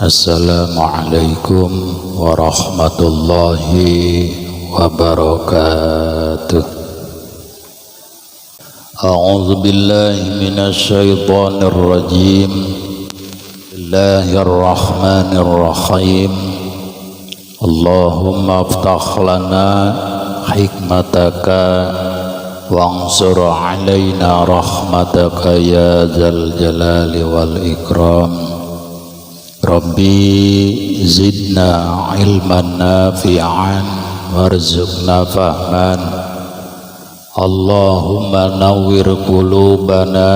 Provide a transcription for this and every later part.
Assalamualaikum warahmatullahi wabarakatuh. A'udzu billahi minasyaitonir rajim. Bismillahirrahmanirrahim. Allahumma aftah lana hikmataka wansur alaina rahmataka ya dzal jalali wal ikram. Rabbi zidna ilman nafi'an warzuqna fahman. Allahumma nawwir qulubana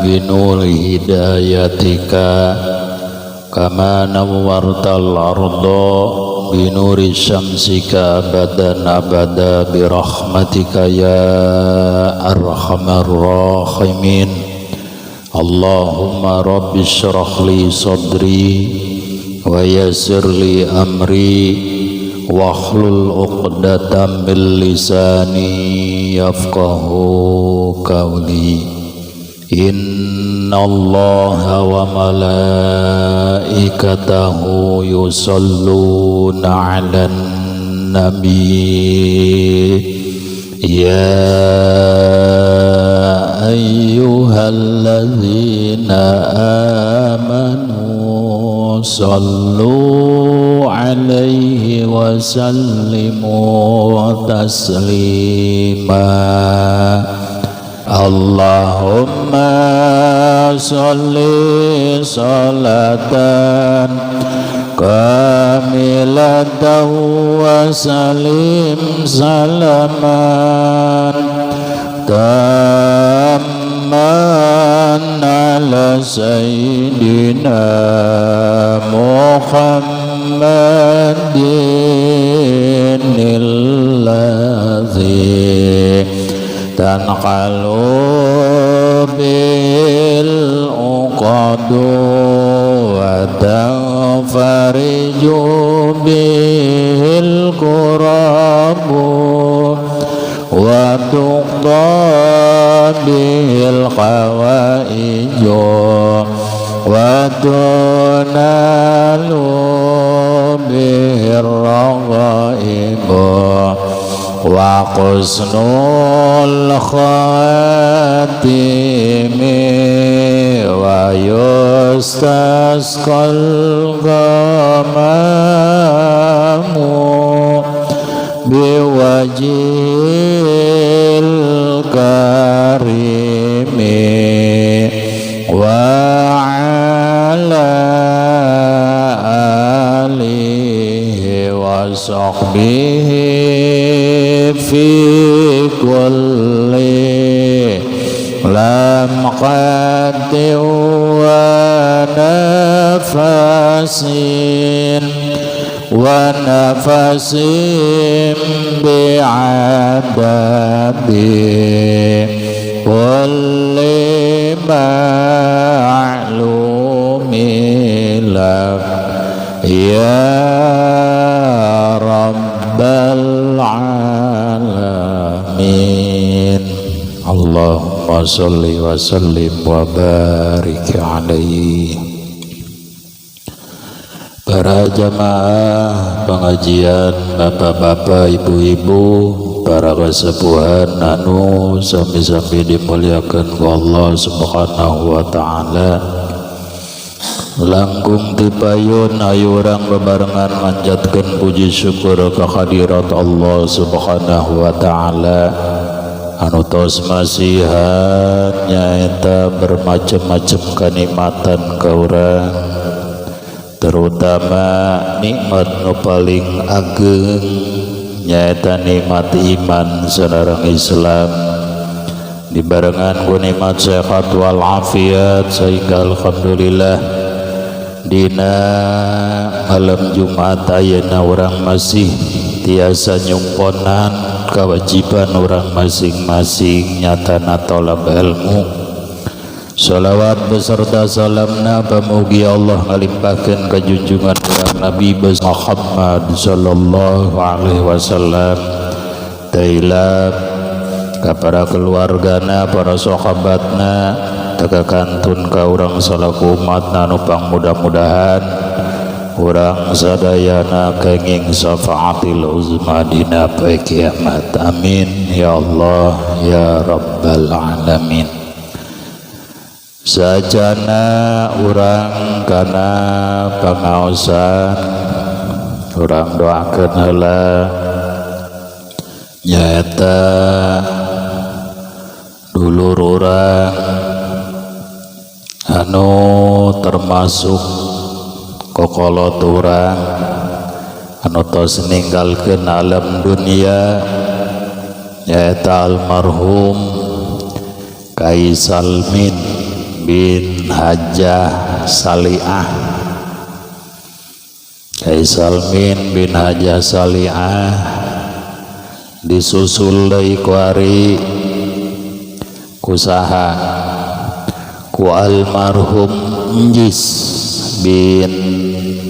binuri hidayatika kama nawwartal arda binuri syamsika abadan abada birahmatika ya arhamar rahimin. Allahumma rabbi syrah li sadri wa yassir li amri wahlul 'uqdatam min lisani yafqahu qawli. Innallaha wa malaikatahu yusholluna 'alan nabi ya ayyuhalladzina amanu sallu alaihi wa sallimu taslima. Allahumma salli salatan kamilatan wa salim salaman tamman ala sayyidina Muhammadin alladzi tanqalu bil uqadu wa tanfariju bil kurabu wa tuqda bil hawaiju wa tunalu bir raghaibu wa husnul khatimi wa yustasqal ghamamu biwajhil karimi wa ala alihi wa sahbihi fi kulli lamqatin wa nafasin wa nafasin bi'adadi kulli ma'lumi lak ya rabbal alamin. Allahumma salli wa sallim wa barik alaihi. Para jamaah pengajian, bapak-bapak, ibu-ibu, para kesepuhan anu sami-sami dimuliakan ku Allah Subhanahu wa taala. Langkung tipayun ayu urang bebarengan manjatkeun puji syukur ka hadirat Allah Subhanahu wa taala anu tos masihan nyaeta bermacam-macam kanikmatan ka urang, terutama nikmat nu paling ageng nyaeta nikmat iman sareng Islam dibarengan ku nikmat sehat wal afiat, sehingga alhamdulillah dina malam Jumat ayeuna urang masih tiasa nyumponan kewajiban urang masing-masing nyatana tolab ilmu. Salawat beserta salamna pamugi Allah ngalimpahkeun ka junjungan urang Nabi Muhammad sallallahu alaihi wasallam, tailap ka para keluargana, para sahabatna, teka kantun ka urang salaku umatna nu pang mudah-mudahan Urang sadayana kenging syafaatil uzma dina poe kiamat. Amin ya Allah ya rabbal alamin. Sajana urang kana pangaosan urang doakeun heula nyaeta dulur urang anu termasuk kokolot urang anu tos ninggalkeun alam dunia nyaeta almarhum Kai Salmin bin Hajah Saliah. Kai Salmin bin Hajah Saliah disusul deui ku ari kusaha ku almarhum Njis bin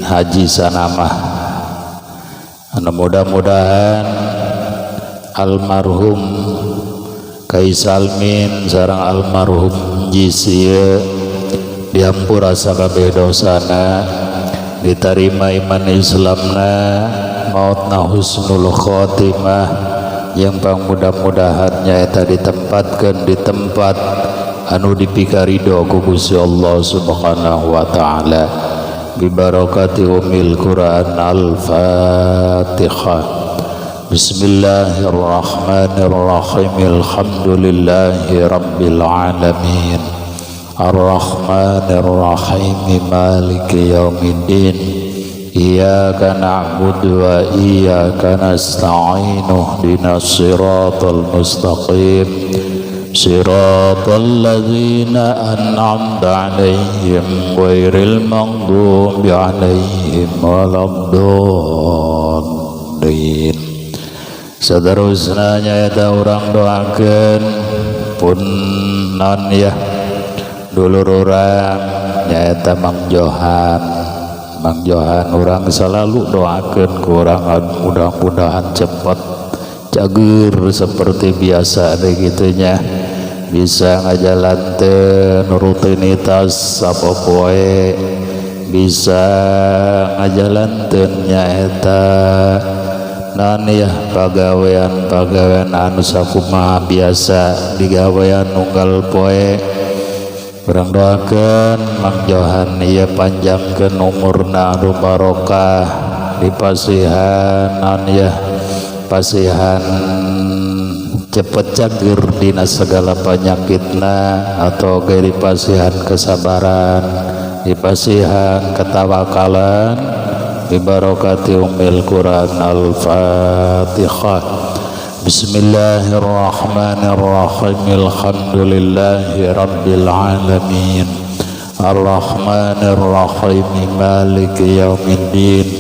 Haji Sanamah. Anu mudah-mudahan almarhum Kai Salmin sareng almarhum Njis ieu dihampura sakabeh dosana, diterima iman Islamna, mautna husnul khotimah, yang pang mudah-mudahan nyaeta ditempatkeun di tempat anu dipikarido ku Gusti Allah Subhanahu wa taala. Bi barakati umil Quran. Al-Fatihah. Bismillahirrahmanirrahim. Alhamdulillahi rabbil alamin. Arrahmanirrahim. Maliki yaumiddin. Iyyaka na'budu wa iyyaka nasta'in. Ihdinas siratal mustaqim. Siratal ladzina an'amta 'alaihim ghairil maghdubi 'alaihim waladdallin. Saterusna nyaeta urang doakeun pun non ya dulur urang nyaeta Mang Johan. Mang Johan urang selalu doakeun ku urang mudah-mudahan cepat cager seperti biasa deh gitunya, bisa ngajalankeun rutinitas sapopoe, bisa ngajalankeun nyaeta non ya pagawean-pagawean anu sakumaha biasa digawean unggal poe. Urang doakeun Mang Johan ieu panjangkeun umurna anu barokah, dipasihan non ya pasihan cepet cager dina segala penyakitna, atau ge dipasihan kesabaran, dipasihan ketawakalan. Bi barakati umil Quran. Al-Fatihah. Bismillahirrahmanirrahim. Alhamdulillahi rabbil alamin. Arrahmanirrahim. Maliki yaumiddin.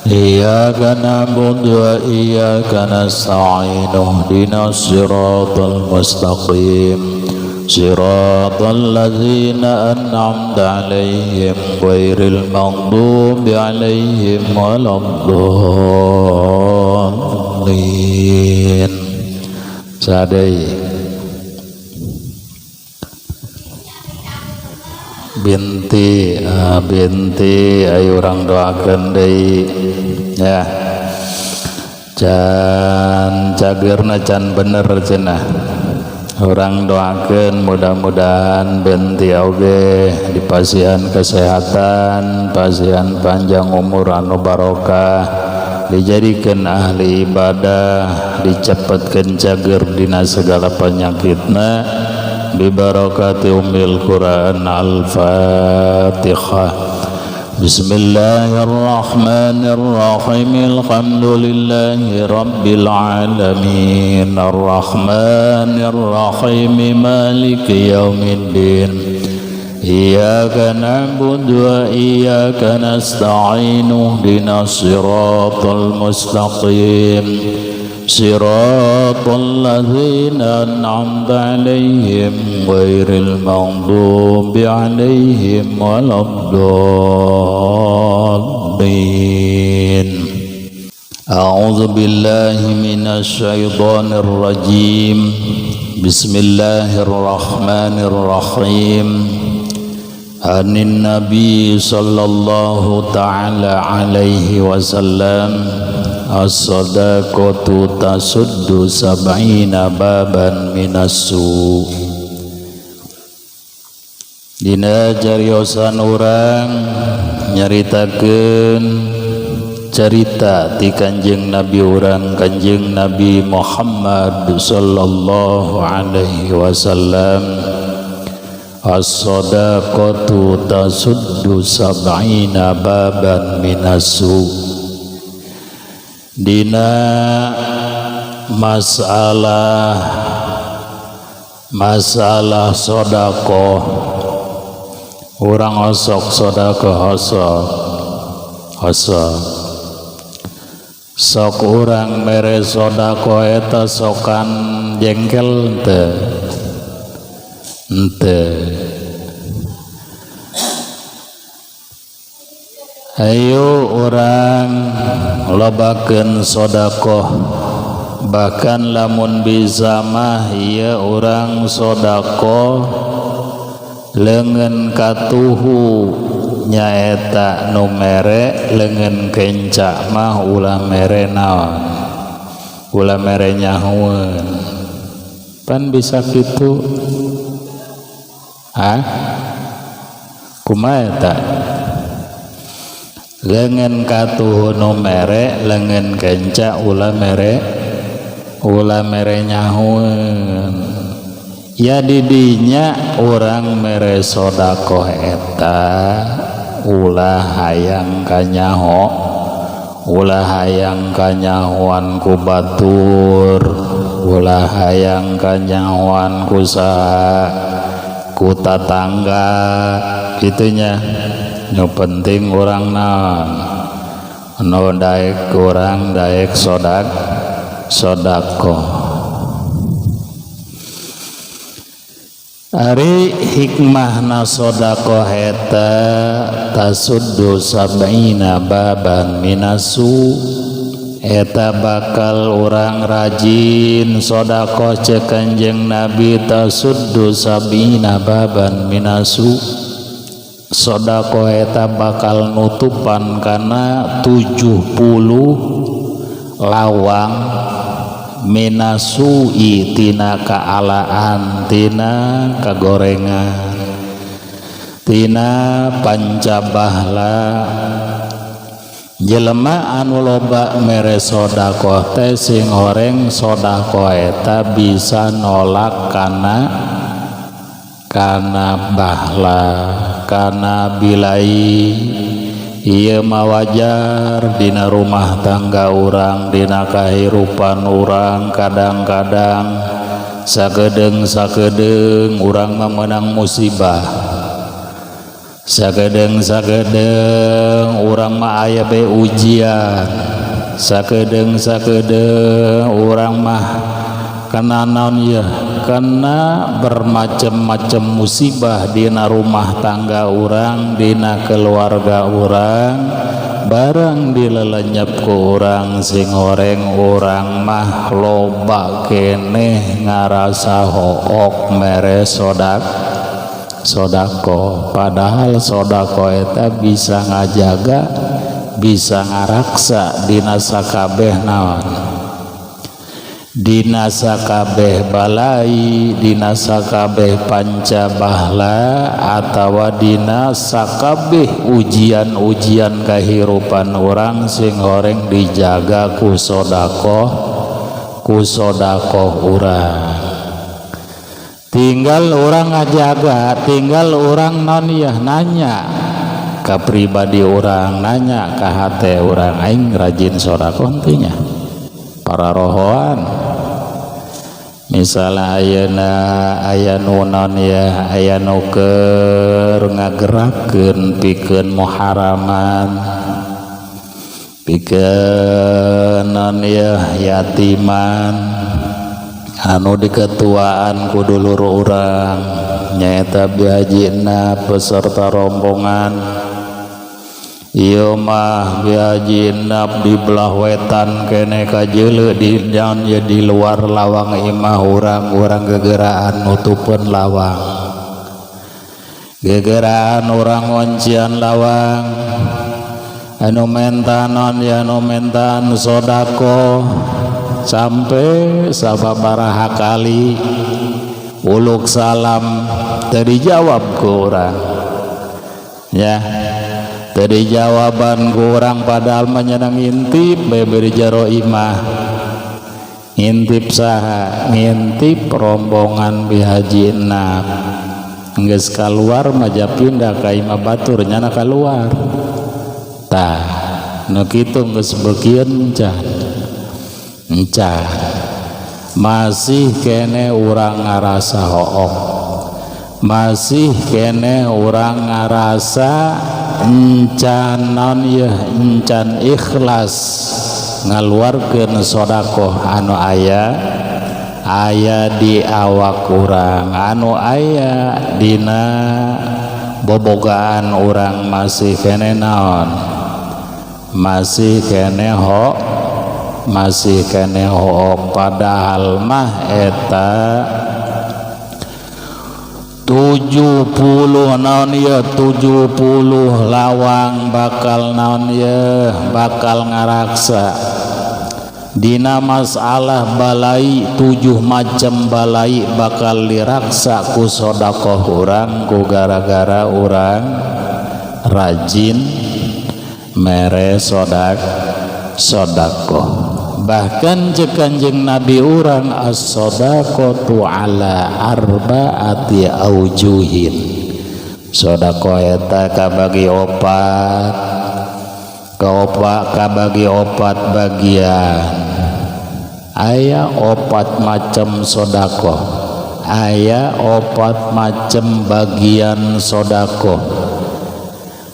Iyyaka na'budu wa iyyaka nasta'in. Ihdinas siratal mustaqim. Siratal ladzina an'amta 'alaihim ghairil maghdubi 'alaihim waladdallin. Sadai binti binti ayo urang doakeun deui ya. Can cageurna can bener cenah. Urang doakeun mudah-mudahan binti oge dipasihan kesehatan, pasihan panjang umur anu barokah, dijadikeun ahli ibadah, dicepetkeun cager dina segala penyakitna. Bi barakati umil Quran. Al-Fatihah. Bismillahirrahmanirrahim. Alhamdulillahi rabbil alamin. Arrahmanirrahim. Maliki yaumiddin. Iyyaka na'budu wa iyyaka nasta'in. Ihdinas siratal mustaqim. Siratal ladzina an'amta 'alaihim ghairil maghdubi 'alaihim waladdallin. A'udzu billahi minasy syaithanir rajim. Bismillahirrahmanirrahim. Anin Nabi sallallahu ta'ala alaihi wasallam, as-sadaqatu tasuddu sab'ina baban minas su. Dina cariosan urang nyaritakeun carita ti Kanjeng Nabi urang, Kanjeng Nabi Muhammad sallallahu alaihi wasallam. As-sadaqatu tasuddu sab'ina baban minasu. Dina masalah sedekah, urang osok sedekah osok osok sok urang mere sedekah eta sokan jengkel teu henteu. Ayo urang lobakeun sedekah, bahkan lamun bisa mah ieu urang sedekah leungeun katuhu nyaeta nu mere, leungeun kenca mah ulah mere naon, ulah mere nyahoeun. Pan bisa kitu. Hah? Kumaha eta? Leungeun katuhu nu mere, leungeun kenca ulah mere, ulah mere nyahoeun. Ya didinya urang mere sedekah eta ulah hayang kanyaho, ulah hayang kanyahoan ku batur, ulah hayang kanyahoan ku saha, ku tatangga gitunya. Nu penting urang naon, nu daek urang daek sedekah. Ari hikmahna sedekah eta tasuddu sab'ina baban minasu, eta bakal urang rajin sedekah ceuk Kanjeng Nabi tasuddu sab'ina baban minasu. Sedekah eta bakal nutupan kana 70 lawang minasui tina kaalaan, tina kagorengan, tina pancabahla. Jelema anu loba mere sedekah teh sing horeng sedekah eta bisa nolak kana bahla, kana bilai. Ieu mah wajar dina rumah tangga urang, dina kahirupan urang. Kadang-kadang sakedeung-sakedeung urang mah meunang musibah, sakedeung-sakedeung urang mah aya be ujian, sakedeung-sakedeung urang mah kena naon ya, kena bermacam-macam musibah dina rumah tangga urang, dina keluarga urang. Barang dilelenyap ku urang sing horeng urang mah loba keneh ngarasa hook mere sodako. Padahal sodako eta bisa ngajaga, bisa ngaraksa dina sakabeh naon, dina sakabeh balai, dina sakabeh pancabahla, atawa dina sakabeh ujian-ujian kahirupan urang sing horeng dijaga ku sodakoh, ku sodakoh urang. Tinggal urang ngajaga, tinggal urang non ya nanya ka pribadi urang, nanya ka hate urang, aing rajin sodakoh henteu nya. Para rohoan misalnya ayeuna aya nu naon ya, aya nu keur ngagerakeun pikeun muharaman, pikeun naon ya yatiman anu diketuaan ku dulur urang nyaeta Bi Haji Nap beserta rombongan. Ieu mah Bi Haji Nap di belah wetan kene kajeuleuh di jalan ya di luar lawang imah urang, urang gegeraan nutupeun lawang. Gegeraan urang ngoncian lawang anu menta non ya, anu mentaan sodako, sampai sababaraha kali uluk salam teu dijawab ku urang ya, teu dijawaban ku urang. Padahal menyenang ngintip bae di jero imah. Ngintip saha? Ngintip rombongan Bi Haji Enak. Geus kaluar maja pindah ka imah batur, nyana kaluar. Tah, nu kitu geus beukieun encan? Encan. Masih kene urang ngarasa hoong, masih kene urang ngarasa encan naon yeuh, encan ikhlas ngaluarkeun sodakoh anu aya aya di awak urang, anu aya dina bobogaan urang. Masih kene naon? Masih kene ho, masih kene hoong. Padahal mah eta 70 naon ya, 70 lawang bakal naon ya, bakal ngaraksa dina masalah balai. Tujuh macam balai bakal diraksa ku sodakoh urang, ku gara-gara urang rajin mere sodakoh. Bahkan cek Kanjeng Nabi urang, as-sadaqatu ala arba'ati aujuhin. Sodakoh eta kabagi opat, kaopat, kabagi opat bagian. Aya opat macam sodakoh, aya opat macam bagian sodakoh.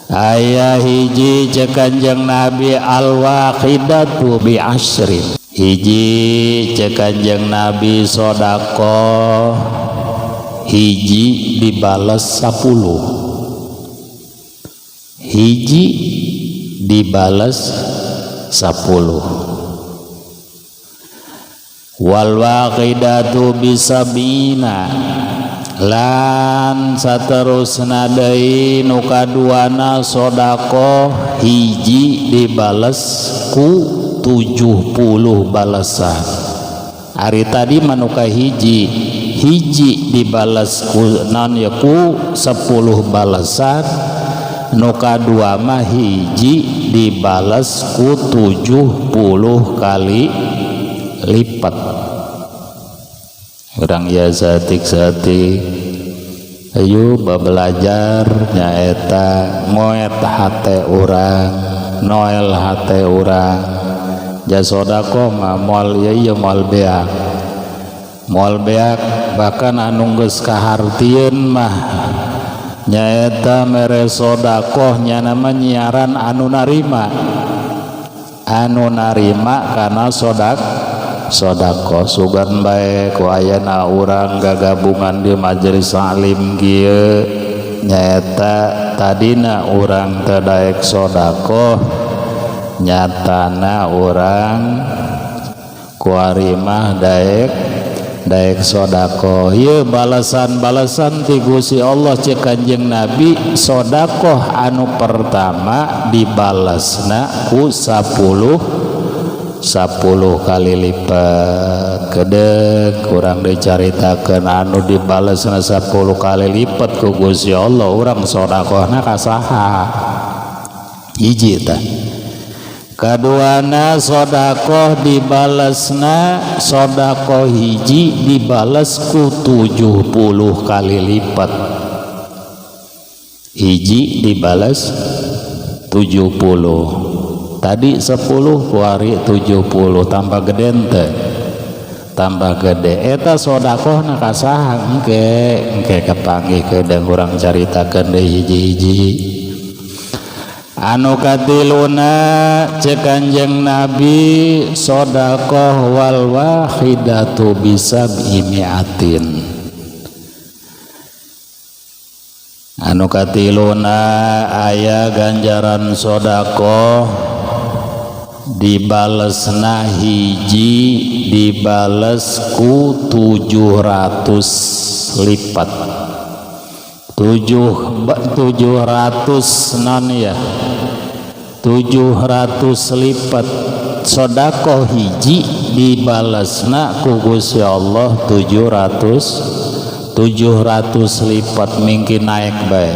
Aya hiji, cek Kanjeng Nabi, al-wahidatu bi asyrin. Hiji, cek Kanjeng Nabi, sodakoh hiji dibales 10, hiji dibales 10. Wal wahidatu bisabina, lan saterusna deui nu kaduana, sodakoh hiji dibales ku 70 balasan. Ari tadi manuka hiji hiji dibales ku non ya, ku 10 balasan. Nu kadua mah hiji dibales ku 70 kali lipat. Urang ya saeutik-saeutik ayo belajar nyaeta ngoet hate urang, noel hate urang. Ja sodakoh mah moal ieu ieu, moal beak, moal beak. Bahkan anu geus kahartieun mah nyaeta mere sodakoh nyana mah nyiaran anu narima, anu narima kana sodakoh. Sugan bae ku ayana urang gagabungan di majelis taklim kieu, nyaeta tadina urang teu daek sodakoh, nyatana urang kuari mah daek daek sodakoh. Ieu balasan-balasan ti Gusti Allah. Cek Kanjeng Nabi, sodakoh anu pertama dibalasna ku 10 10 kali lipat. Kedek kurang dicaritakeun anu dibalasna 10 kali lipat ku Gusti Allah, urang sodakohna ka saha? Hiji tah. Kaduana, sodakoh dibalasna, sodakoh hiji dibales ku 70 kali lipat. Hiji dibales 70. Tadi 10, kuari 70. Tambah gede ente? Tambah gede. Eta sodakoh na ka saha? Engke engke kepanggih kedeung, urang caritakeun deui hiji-hiji. Anu katiluna, cek Kanjeng Nabi, sodakoh wal wahidatu bisab'i mi'atin. Anu katiluna, aya ganjaran sodakoh dibalesna hiji dibales ku 700 lipat. 700 non ya, 700 lipat. Sodakoh hiji dibalasna ku Gusti Allah 700 lipat, mungkin naik bae,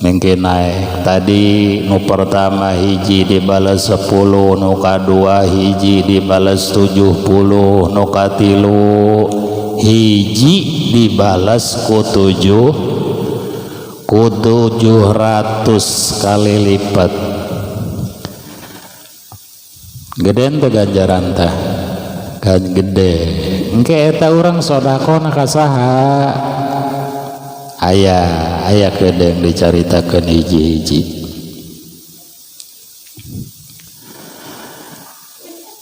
mungkin naik. Tadi nu pertama hiji dibalas 10, nu kadua hiji dibalas 70, nu katilu hiji dibalas ku 700 kali lipat. Gede teh ganjaran teh kan gede. Engke eta urang sedekahna ka saha? Aya aya gede yang dicaritakeun hiji-hiji.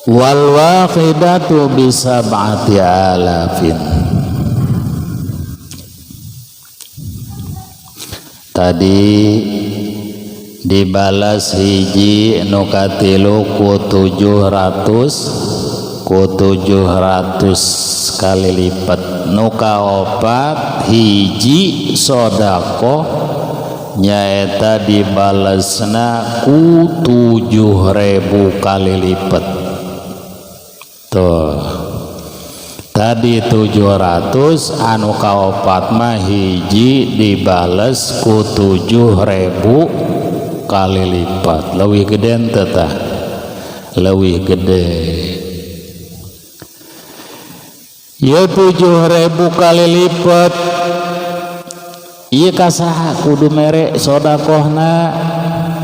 Wal waqidatu bi sab'ati alafin. Tadi dibalas hiji nu katilu ku 700, ku 700 kali lipat. Nu kaopat hiji sedekah nyaeta dibalasna ku 7.000 kali lipat. Tuh. Tadi 700 anu kaopat mah hiji dibales ku 7.000 kali lipat. Leuwih gede henteu tah? Leuwih gede. Ieu 7.000 kali lipat. Ieu ka saha kudu mere sodakohna?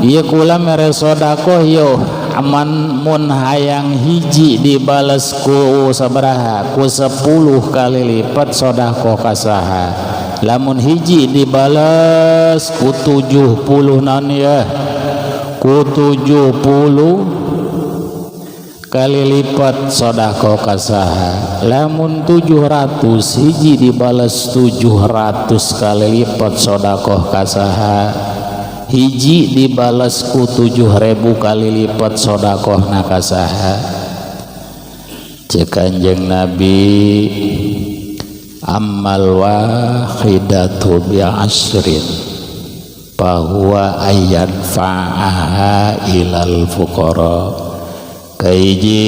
Ieu kula mere sodakoh yo aman mun hayang hiji dibales ku sabaraha? Ku 10 kali lipat sodakoh ka saha? Lamun hiji dibales ku 70 naon ya? Ku 70 kali lipat sodakoh ka saha? Lamun 700 hiji dibales 700 kali lipat sodakoh ka saha? Hiji dibales ku 7.000 kali lipat sodakohna ka saha? Ceuk Kanjeng Nabi, ammal wahidatu bi asrin fahuwa ayyan fa'aha ilal fuqara. Kahiji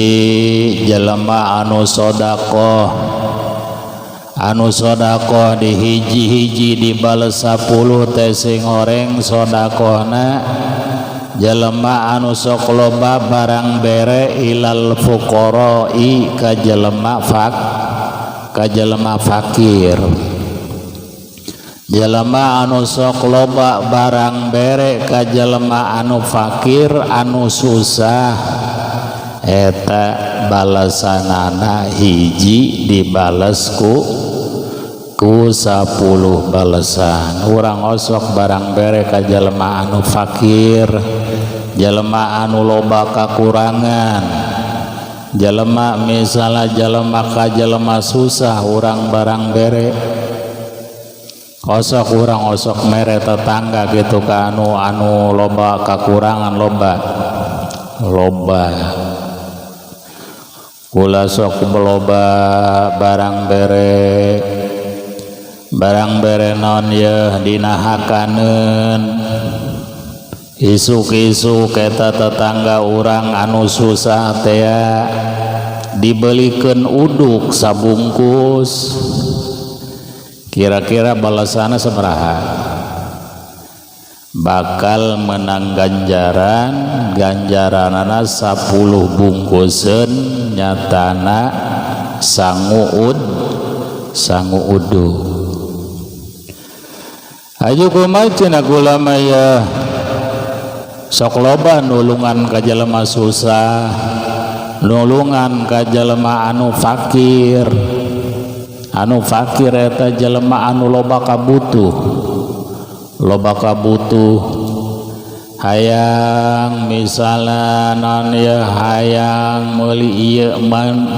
jelema anu sodakoh, anu sodakoh di hiji-hiji dibales 10 teh sing oreng sodakohna. Jelema anu sok loba barang bere ilal fuqara'i ka jelema fak, ka jelema fakir. Jelema anu sok loba barang bere ka jelema anu fakir anu susah, eta balasanana hiji dibales ku 10 balasan. Urang osok barang bere ka jelema anu fakir, jelema anu loba kakurangan, jelema misalnya jelema ka jelema susah, urang barang bere. Osok urang osok mere tetangga gitu ka anu loba kakurangan, loba loba. Kula sok loba barang bere, barang bere naon yeuh dina hakaneun. Isuk-isuk eta tetangga urang anu susah teh dibelikeun uduk sabungkus. Kira-kira balasanna sabaraha? Bakal menang ganjaran, ganjaranana 10 bungkuseun nyatana sangu uduk. Ayo kumaha cenah kula mah ya sok loba nulungan ka jelema susah, nulungan ka jelema anu fakir. Anu fakir eta jelema anu loba kabutuh, loba kabutuh. Hayang misalnya non ya hayang meuli ieu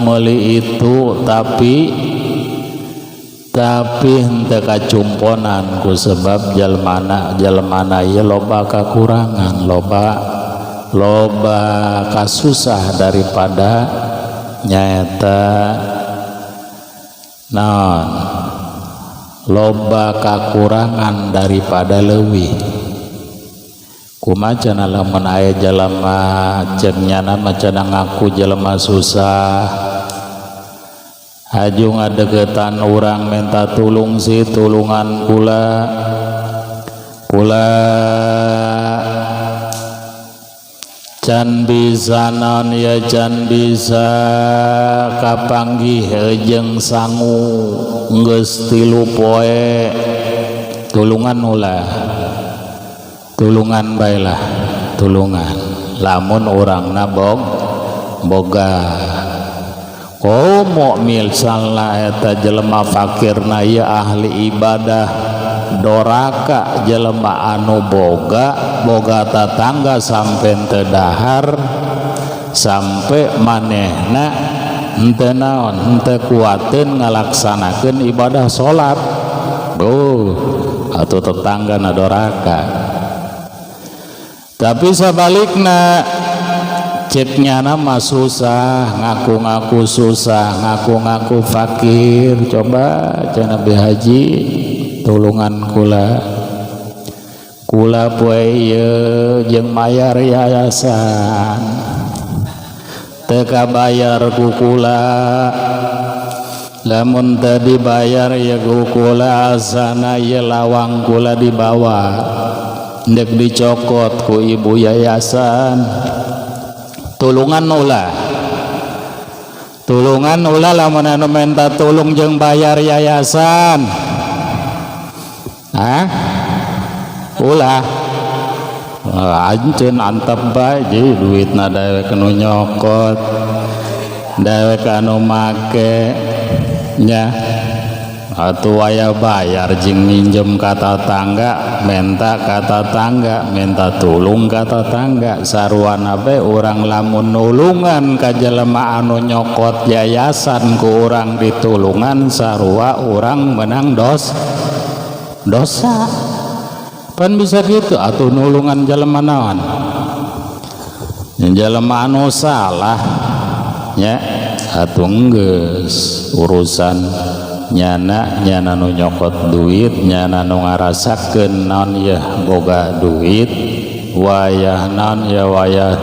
meuli itu, tapi henteu kacumponan ku sebab jelmana ieu loba kakurangan, loba kasusah daripada nyaeta naon Loba kakurangan daripada leuwih. Kumaha cenah lamun aya jalma ceuk nyana mah cenah ngaku jelema susah, haju ngadeukeutan urang minta tulung si tulungan kula, kula can bisa naon ya, can bisa kapanggih jeung sangu geus 3 poe, tulungan ulah, tulungan baelah, tulungan lamun urangna boga. Komo misalna eta jelema fakirna ieu ahli ibadah, doraka jelema anu boga, boga tatangga sampe teu dahar, sampe manehna henteu naon, henteu kuateun ngalaksanakeun ibadah salat. Oh, atuh tetangga na doraka. Tapi sabalikna cek nyana mah susah, ngaku-ngaku susah, ngaku-ngaku fakir, coba cenah Nabi Haji tulungan kula, kula poe ieu jeung mayar yayasan teu kabayar ku kula, lamun teu dibayar ya ku kula asana ieu lawang kula dibawa ndek dicokot ku ibu yayasan. Tulungan ulah, tulungan ulah lamun anu minta tulung jeung bayar yayasan. Hah? Ulah. Anceun antep bae jadi duitna dewek nu nyokot, dewek anu make nya. Atuh waya bayar jeung minjem ka tatangga, menta ka tatangga, minta tulung ka tatangga, sarwana bae urang lamun nulungan ka jelema anu nyokot yayasan ku urang ditulungan sarua urang menang dosa. Pan bisa gitu atuh nulungan jelema naon? Jelema anu salah nya atuh geus urusan nyana, nyana nu nyokot duit, nyana nu ngarasakeun naon yeuh boga duit, wayah naon ya wayah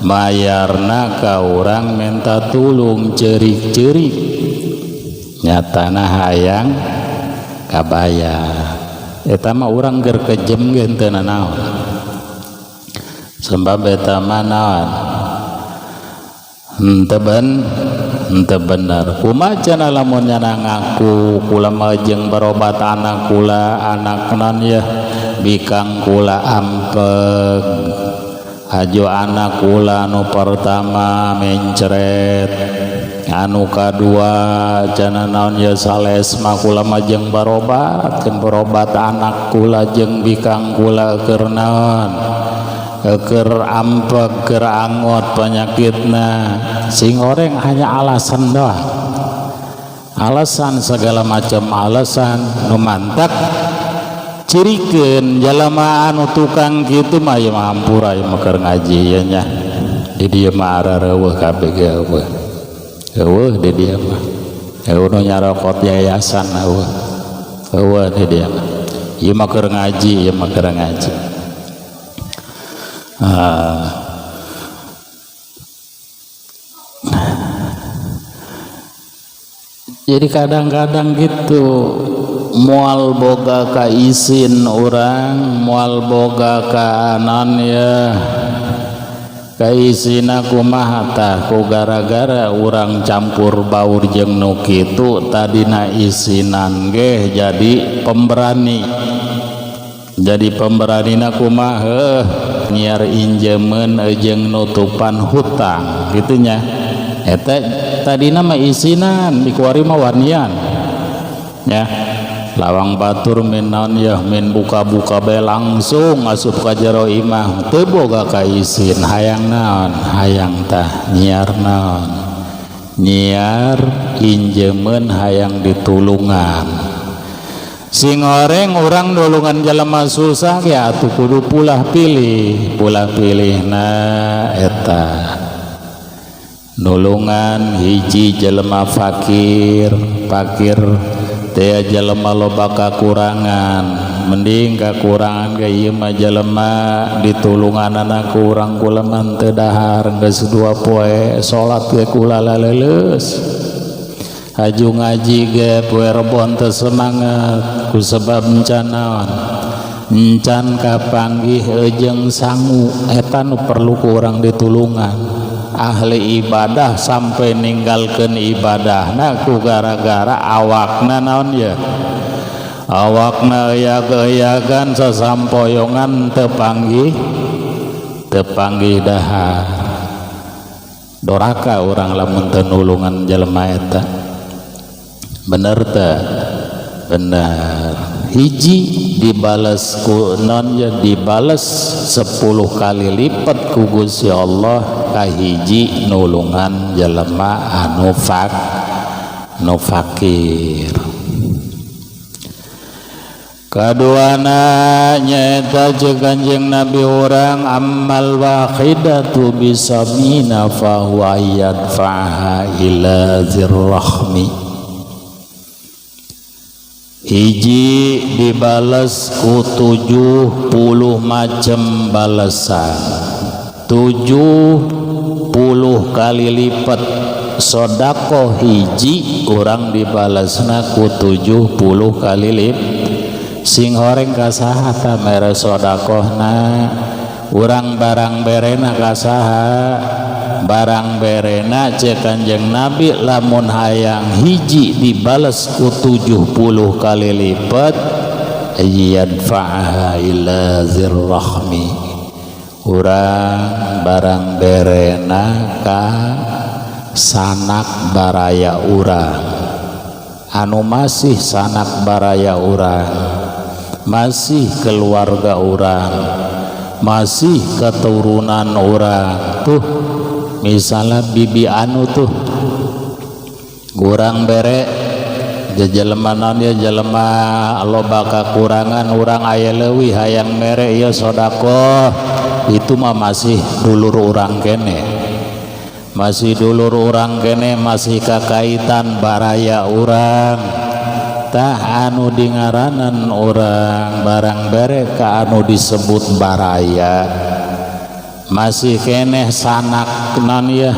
mayarna ka urang minta tulung ceurik-ceurik, nyatana hayang kabayar. Eta mah urang keur kejem ge henteu nanaon, sebab eta mah naon henteu bener. Kumaha cenah lamun nyana ngaku kula mah jeung berobat anak kula, anak naon yeuh bikang kula ampeg, hajo anak kula anu pertama mencret, anu kadua cenah naon yeuh sales mah kula mah jeung berobat, jeung berobat anak kula jeung bikang kula keur naon, keur ampeg, keur angot penyakitna. Sing oreng hanya alasan doang, alasan segala macam alasan nu mantak cirikeun jalma anu tukang kitu mah ieu mah hampura ieu mah keur ngaji ieu nya. Di dieu mah arareuweuh kabeh ge eueuh, eueuh di dieu mah, eueuh nu nyarokot yayasan eueuh, eueuh di dieu mah, ieu mah keur ngaji, ieu mah keur ngaji. Jadi kadang-kadang gitu moal boga ka isin urang, moal boga ka anan ya ka isina kumaha tah, ku gara-gara urang campur baur jeung nu kitu tadina isinan ge jadi pemberani. Jadi pemberanina kumaha, heuh nyiar injemeun jeung nutupan hutang gitu nya. Eta tadina mah isinan dikuari mah wanian ya, lawang batur min naon ya min buka-buka bae langsung asup ka jero imah teu boga ka isin, hayang naon, hayang tah nyiar naon, nyiar injemeun hayang ditulungan. Sing oreng urang nulungan jelema susah ya atuh kudu pulah pilih, pulah pilih na eta nulungan hiji jelema fakir, fakir Teh jelema loba kakurangan, mending kakurangan ge ieu mah jelema ditulunganana ku urang kula mah teu dahar geus 2 poe salat ge kula laleuleus. Haju ngaji ge poe Rebon teu semangat ku sebab encan naon? Encan kapanggih jeung sangu eta nu perlu ku urang ditulungan. Ahli ibadah sampai ninggalkeun ibadahna ku gara-gara awakna naon ya? Awakna eyak-eyakan sasampoyongan teu panggih dahar. Doraka urang lamun teu nulungan jelema eta. Bener teu? Bener. Hiji dibales ku non ya, dibales 10 kali lipat ku Gusti Allah kahiji nulungan jelema anu nu fakir. Kaduana nyaeta jeung Kanjeng Nabi urang ammal wahidatu bisamina fa huwa yadfa'ha ila zirrahmi. Hiji dibales ku 70 macam balesan, 70 kali lipat. Sodakoh hiji urang dibalesna ku 70 kali lipat. Sing horeng ka saha ta mere sodakohna? Urang barang berena ka saha? Barang berena cek Kanjeng Nabi lamun hayang hiji dibales ku 70 kali lipat, yadfa'ha ila zirrahmi. Urang barang berena ka sanak baraya urang anu masih sanak baraya urang, masih keluarga urang, masih keturunan urang. Tuh misalnya bibi anu tuh kurang bere jelema naon ya, jelema loba kakurangan, urang aya leuwih hayang mere ieu sodakoh, itu mah masih dulur urang kene, masih dulur urang kene, masih kakaitan baraya urang. Tah anu dingaranan urang barang bere ka anu disebut baraya, masih keneh sanak non ya,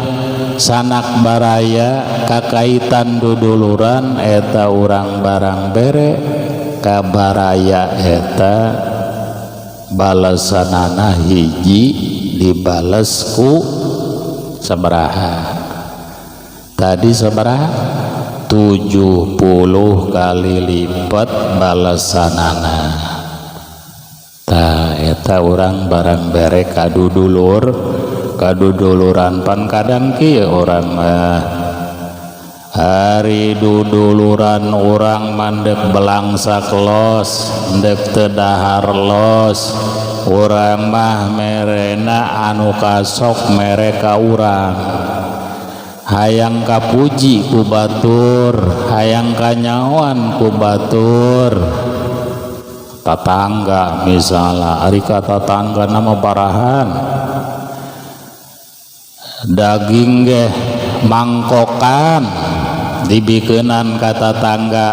sanak baraya kakaitan duduluran, eta urang barang bere ka baraya eta balasanana hiji dibales ku sabaraha tadi? Sabaraha? 70 kali lipat balasanana. Tah eta urang barang bere kadudulur, kaduduluran. Pan kadang kieu urang mah, hari duduluran urang mandek belangsak los, ndek teu dahar los, urang mah merena anu kasok mere ka urang, hayang kapuji ku batur, hayang kanyahoan ku batur tetangga misalnya. Ari ka tetangga nama barahan daging ge mangkokan dibikenan ka tetangga,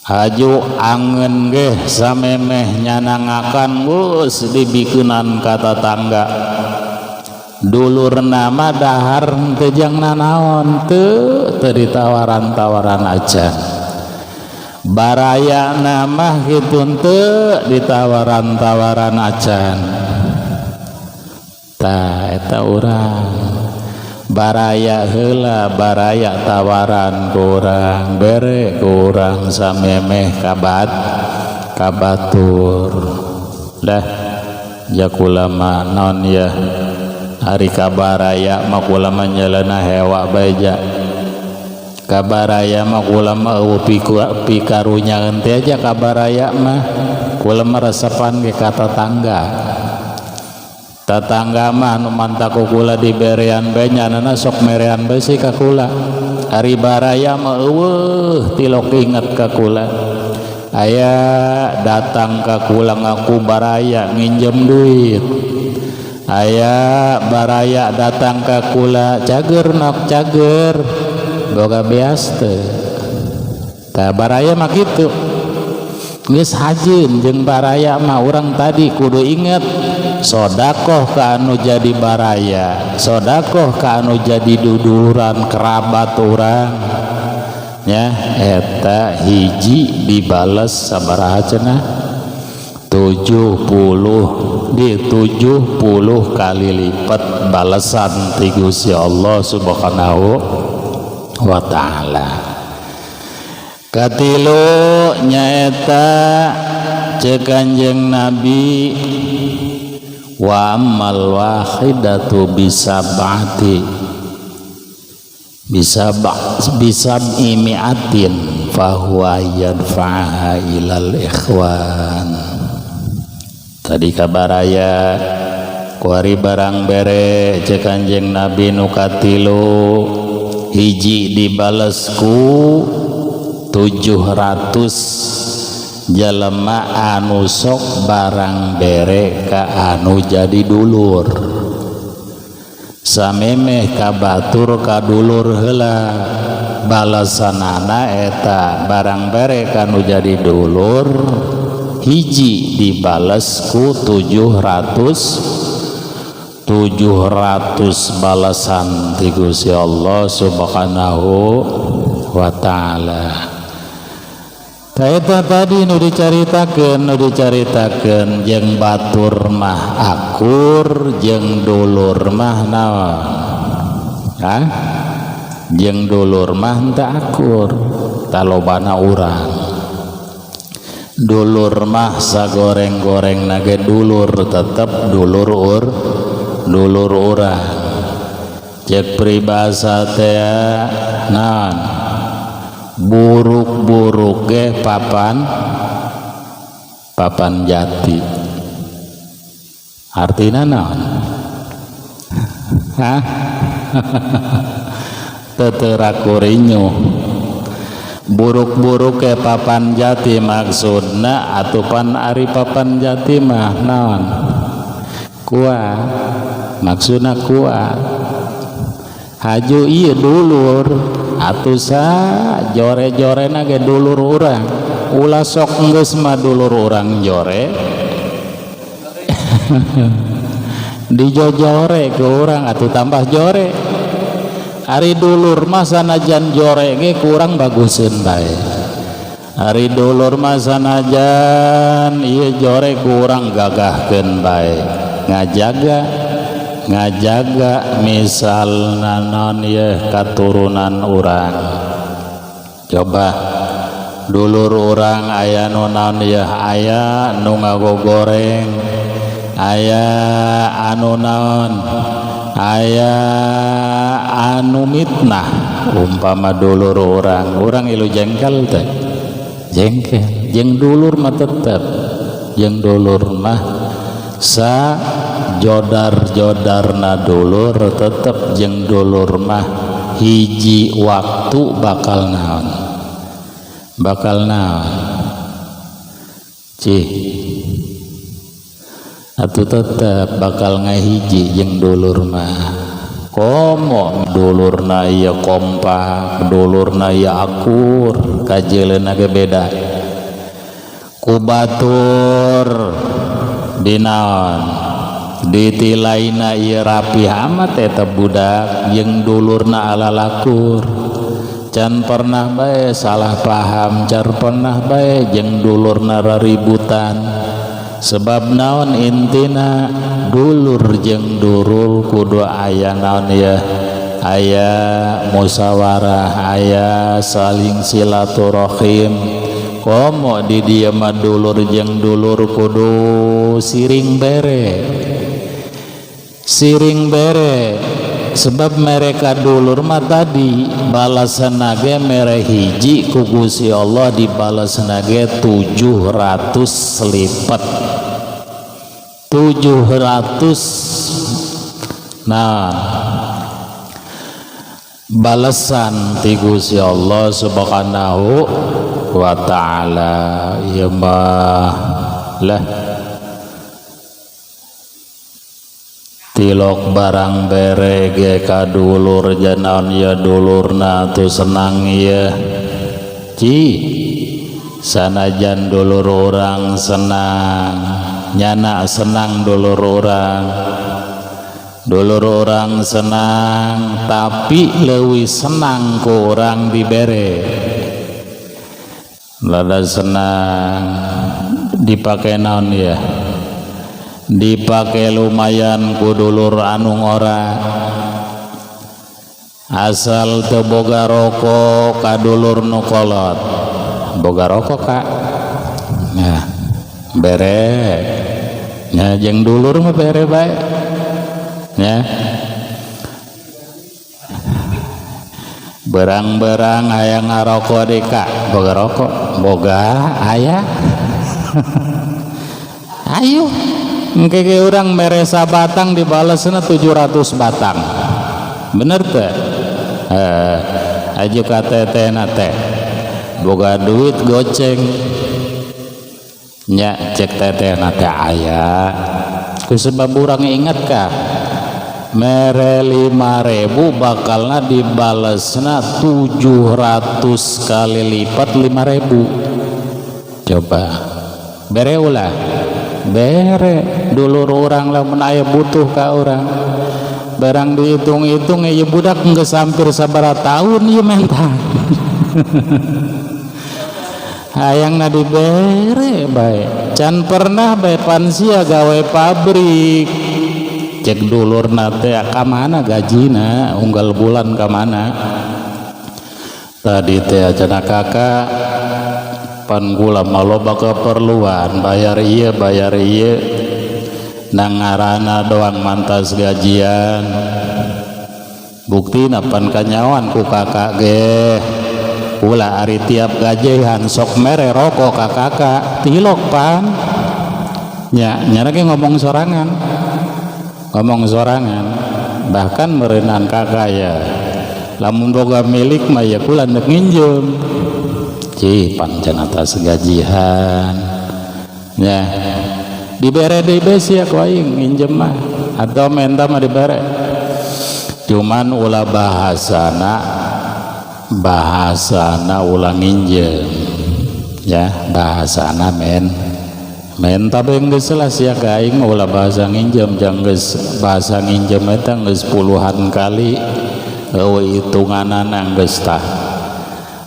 haju angen ge samemeh nyanangakan geus dibikenan ka tetangga. Dulur nama dahar teu jang nanaon, teu teu ditawaran-tawaran aja. Baraya nama kitu teu ditawaran-tawaran acan. Tah eta urang baraya heula, baraya tawaran kurang bere kurang samemeh kabat kabatur dah. Jakulama non ya, hari kabaraya mah kula mah nyelena hewa bae ja. Kabaraya mah kula mah eueuh pikarunyaeun teh aja. Kabaraya mah kula mah resepan ge ka tetangga. Tetangga mah anu mantak ku kula diberean bae, nyanana sok merean bae sih ka kula. Ari baraya mah eueuh tilok inget ka kula. Aya datang ka kula ngaku baraya nginjem duit, aya baraya datang ka kula cager nok cager boga beas teu. Tah baraya mah kitu geus hajeun jeung baraya mah urang tadi kudu inget sodakoh ka anu jadi baraya, sodakoh ka anu jadi duduluran kerabat urang nya, eta hiji dibales sabaraha cenah? 70 di 70 kali lipat balasan ti Gusti Allah Subhanahu wa taala. Katilu nyaeta ceuk Kanjeng Nabi, wa ammal wahidatu bisab'ati bisab'i mi'atin fahuwa yadfa'aha ilal ikhwan. Tadi kabaraya kuari barang bere ceuk Kanjeng Nabi nu katilu hiji dibales ku 700 jelema anu sok barang bere ka anu jadi dulur, samemeh ka batur ka dulur heula balasanana eta barang bere ka anu jadi dulur hiji dibales ku 700 balasan ti Gusti Allah Subhanahu wa taala. Eta tadi nu dicaritakeun jeung batur mah akur, jeung dulur mah naon? Hah? Jeung dulur mah henteu akur, talobana urang. Dulur mah sagoreng-goreng nage dulur tetep dulur dulur urang. Cek peribahasa teh naon? Buruk-buruk ge papan jati. Artina naon? Hah? Teu rakurinyuh. Buruk-buruk ge papan jati maksudna atupan ari papan jati mah naon? Kuat. Maksudna kuat. Haju ieu dulur atuh sa jore-jorena ge dulur urang, ulah sok geus mah dulur urang jore dijojore ke urang atuh tambah jore. Ari dulur mah sanajan jore ge kurang baguseun bae. Ari dulur mah sanajan ieu jore kurang gagahkeun bae, ngajaga misalna naon ieu katurunan urang. Coba dulur urang aya nu naon ieu, aya nu ngagogoreng, aya anu naon, aya anu mitnah. Umpama dulur urang, urang ilu jengkel teh, jengkel jeung dulur mah tetep, jeung dulur mah sa jodar-jodarna dulur tetep jeung dulur mah hiji waktu bakal naon, bakal naon cih atuh tetep bakal ngahiji jeung dulur mah. Komo dulurna ieu kompak, dulurna ieu akur, kajeleuna ge beda ku batur dinaon ditilaina ieu rapi amat eta budak jeung dulurna alalakur. Can pernah bae salah paham, can pernah bae jeung dulurna raributan. Sebab naon intina dulur jeung dulur kudu aya naon ya, aya musyawarah, aya saling silaturahim. Komo di dieu mah dulur jeung dulur kudu siring bere, siring bere. Sebab mereka dulur mah tadi balasan ge mere hiji ku Gusti Allah dibalasan ge 700 lipat, 700. Nah balasan ti Gusti Allah Subhanahu wa taala. Ieu mah lah tilok barang bere ge ka dulur janaon ya dulurna tuh senang ya. Ci sanajan dulur orang senang, nyana senang dulur orang, dulur orang senang, tapi leuwih senang ku orang dibere. Lada senang dipake naon ya, dipake lumayan ku dulur anu ngora, asal teu boga rokok ka dulur nu kolot, boga rokok kak, nah bere nya jeung dulur mah bere bae nya. Berang-berang hayang ngarokok deui kak, boga rokok, boga aya. Ayo engke ge urang mere sabatang dibalesna 700 batang, bener teh? Aju ka tetehna teh boga duit goceng nya, cek tetehna teh aya. Ku sebab urang inget ka mere 5.000 bakalna dibalesna 700 kali lipat 5.000. Coba bere ulah, bere dulur urang lamun aya butuh ka urang. Barang dihitung-hitung ieu budak geus hampir sabaraha tahun ieu menta. Hayangna dibere bae, can pernah bae pansia gawe pabrik. Cek dulurna teh ka mana gajina unggal bulan ka mana. Tadi teh cenah kakak pan kula mah loba keperluan, bayar ieu bayar ieu, nang ngaranna doang mantas gajian. Buktina pan kanyawan ku kakak ge kula ari tiap gajian sok mere rokok ka kakak tilok pan nya, nyana ge ngomong sorangan, ngomong sorangan, bahkan merenang kakak ya lamun boga milik mah ya kula ndek nginjem. Cih pan cenah atas gajian nya dibere deui bae sia ku aing nginjem mah atau menta mah dibere, cuman ulah bahasana, bahasana ulah nginjem ya, bahasana men menta bae geus lah sia ka aing ulah bahasa nginjem, jang geus bahasa nginjem eta geus puluhan kali eueuh hitunganana geus tah.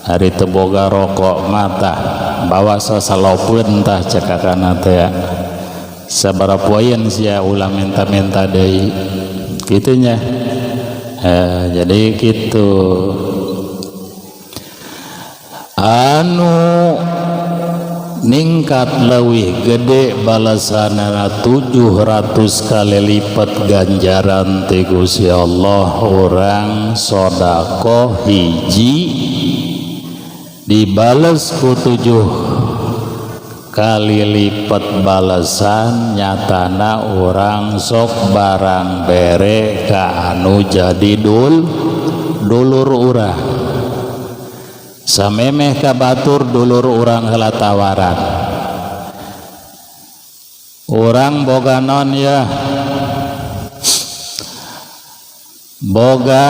Ari teu boga rokok mah tah bawa sasalopeun tah cek kakana teh ya. Sabaraha poeun sia ulah menta-menta deui kitu nya. Jadi kitu anu ningkat leuwih gede balasanana 700 kali lipat ganjaran ti Gusti Allah orang sedekah hiji dibales ku 7 kali lipat balasan, nyatana orang sok barang bere ka anu jadi dulur urang. Samemeh ka batur dulur urang heula tawaran. Urang boga non ya, boga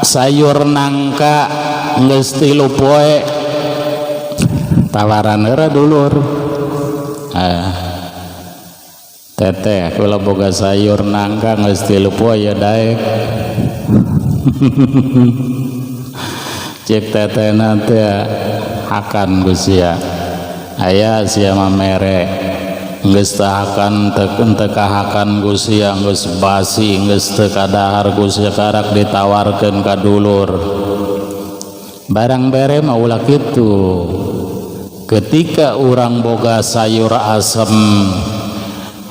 sayur nangka geus 3 poe, tawaran heula dulur. Teteh kula boga sayur nangka geus 3 poe ya daek. Cek tetehna teh hakan ku sia, aya sia mah mere geus tahakan teu kahakan ku sia, geus basi geus teu kadahar ku sia karak ditawarkeun ka dulur. Barang bere mah ulah kitu. Ketika urang boga sayur asem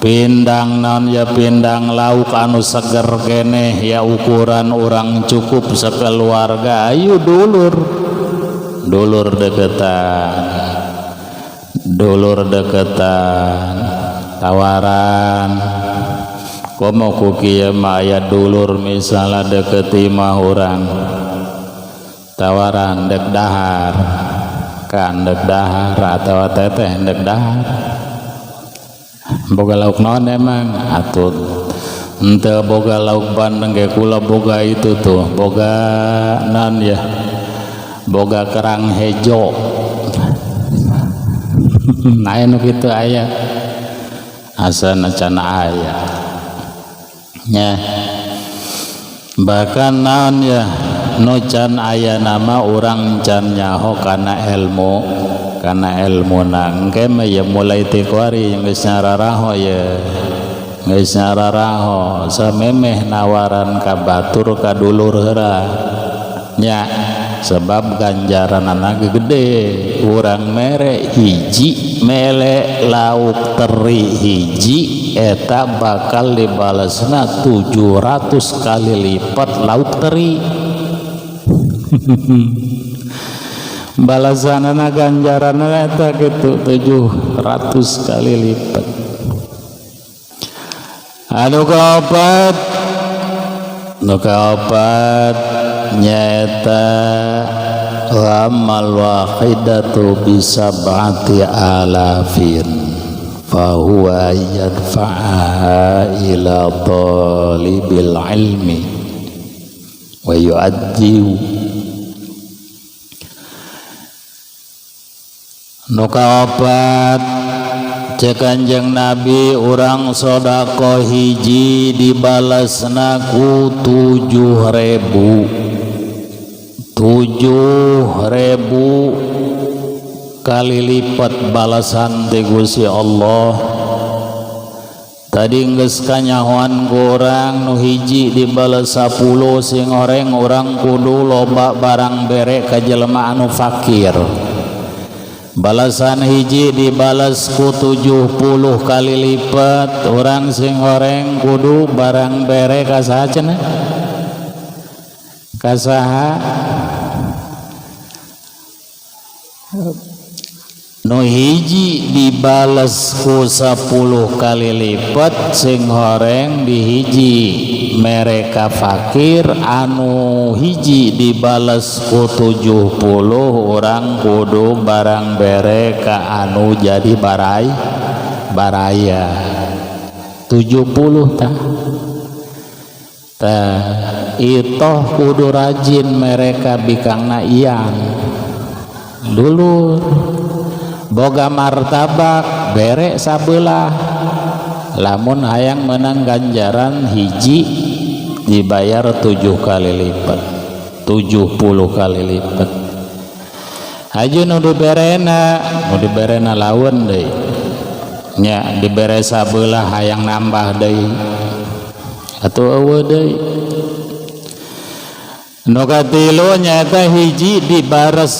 pindang naon ya, pindang lauk anu seger keneh ya, ukuran urang cukup sekeluarga, ayo dulur, dulur deketan, dulur deketan tawaran. Komo ku kieu mah aya dulur misalnya deket imah urang, tawaran dek dahar kan, dek dahar atawa teteh dek dahar, boga lauk naon emang atut henteu boga lauk bandeng ge kula boga itu tuh, boga naon ya, Boga kerang hejo. Nah, nu kitu aya. Asana can aya. Nya. Bahkan naon ya, nu can aya nama urang can nyaho kana ilmu, kana ilmu engke mah ya mulai ti kuari geus nyararaho ya. Geus nyararaho samemeh nawaran ka batur ka dulur heula. Nya, sebab ganjaranana gede, urang mere hiji mele lauk teri hiji eta bakal dibalesna 700 kali lipat lauk teri. Balasanana ganjaranana eta kitu 700 kali lipat. Anu kaopat, nu kaopat nyaeta amal wahidatu bisab'ati alafin fahuwa yadfa'aha ila talibil ilmi wa yu'addi. Nu kaopat cek Kanjeng Nabi urang sedekah hiji dibalesna ku 7.000. 7.000 kali lipat balasan ti Gusti Allah. Tadi geus kanyahoan ku urang nu hiji dibales 10 sing oreng urang kudu loba barang bere ka jelema anu fakir. Balasan hiji dibales ku 70 kali lipat, urang sing oreng kudu barang bere ka saha cenah? Ka saha? Nu hiji dibales ku 10 kali lipat sing horeng dihiji mereka fakir, anu hiji dibales ku 70 orang kudu barang bere ka anu jadi barai baraya 70 tah. Tah itoh kudu rajin mereka bikangna iyang dulur boga martabak bere sabelah, lamun hayang menang ganjaran hiji dibayar 7 kali lipat, 70 kali lipat. Haju nu diberena, nu diberena lawan deui nya, dibere sabelah hayang nambah deui atuh eueuh deui. Nu katilu nyaeta hiji dibares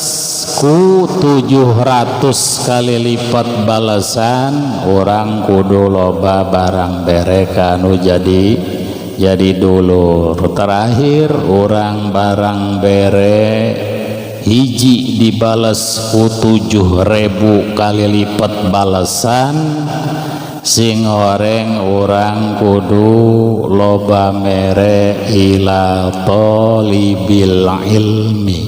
ku 700 kali lipat balasan, orang kudu loba barang bere ka anu jadi dulur. Terakhir orang barang bere hiji dibales ku 7.000 kali lipat balasan, sing horeng orang kudu loba mere ila talibil ilmi,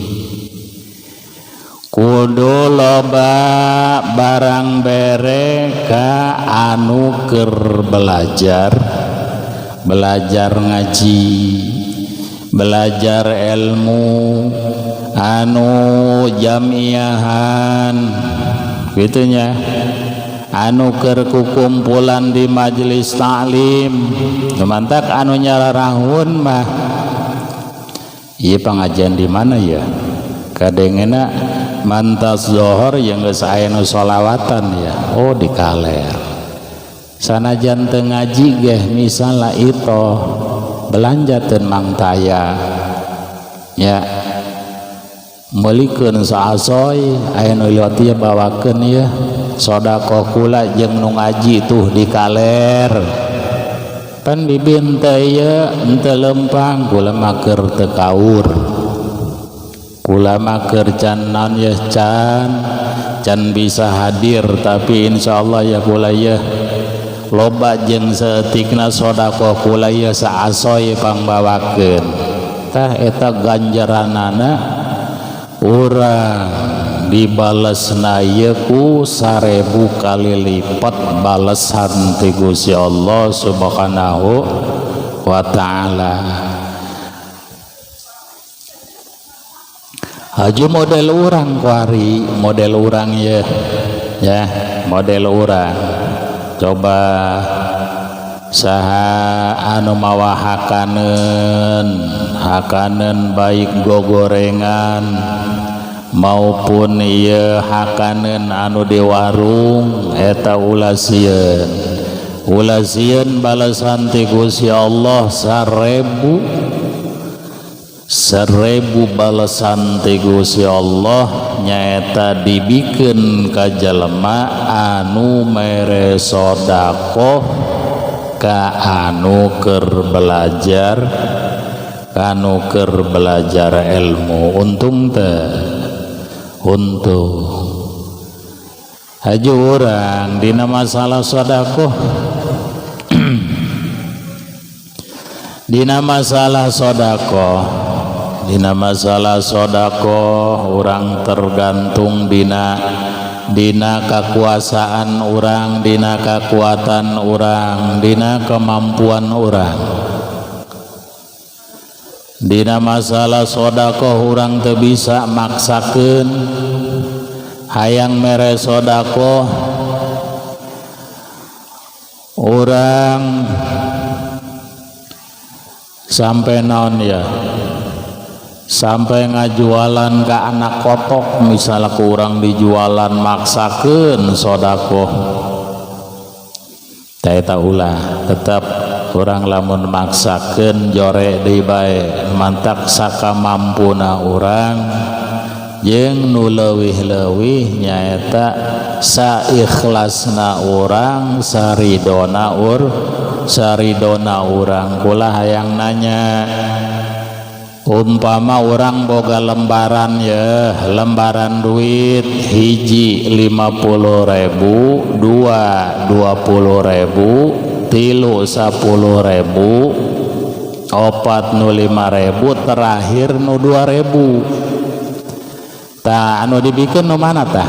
kudu loba barang bere ka anu keur belajar, belajar ngaji, belajar ilmu, anu jamiahan gitunya, anu keur kukumpulan di majelis taklim. Mantak anu nyararahun mah ieu pengajian di mana ya, kadengena mantas zohor yang geus aya nu sholawatan ya, oh di kaler. Sanajan teu ngaji geh misalna itu belanja teu mangtaya ya, meulikeun saasoy aya nu liwat ieu bawakeun ieu sedekah kula jeung nu ngaji tuh di kaler. Pan bibin teh ieu henteu lempang, kula mah keur teu kaur, kula mah keur can naon ye, can bisa hadir, tapi insyaallah ya kula ye loba jeung saeutikna sedekah kula ye saasoy pangbawakeun. Tah eta ganjaranana urang dibalesna ieu ku 1000 kali lipat balesan ti Gusti Allah Subhanahu wa taala. Haju model urang kuari, model urang ya, ya model urang. Coba saha anu mawa hakaneun, hakaneun baik gogorengan maupun ieu hakaneun anu di warung, eta ulah sieun. Ulah sieun balasan ti Gusti Allah 1000, 1000 balasan ti Gusti Allah nyaeta dibikeun ka jelema anu mere sedekah ka anu keur belajar, ka anu keur belajar ilmu. Untung teh, untung. Haju urang dina masalah sedekah, dina masalah sedekah, dina masalah sedekah urang tergantung dina kekuasaan urang, dina kekuatan urang, dina kemampuan urang. Dina masalah sedekah urang teu bisa maksakeun hayang mere sedekah urang sampai naon ya, sampai ngajualan ke anak kotok misalnya kurang dijualan maksakeun sedekah teh eta ulah. Tetap urang lamun maksakeun jore deui bae, mantak sakamampuna urang jeung nu leuwih-leuwih nyaeta saikhlasna urang, saridona saridona urang. Kula hayang nanya, umpama urang boga lembaran ya, lembaran duit hiji 50.000, dua 20.000, tilu 10.000, opat nu 5.000, terakhir nu 2.000. Tah anu dibikeun nu mana tah?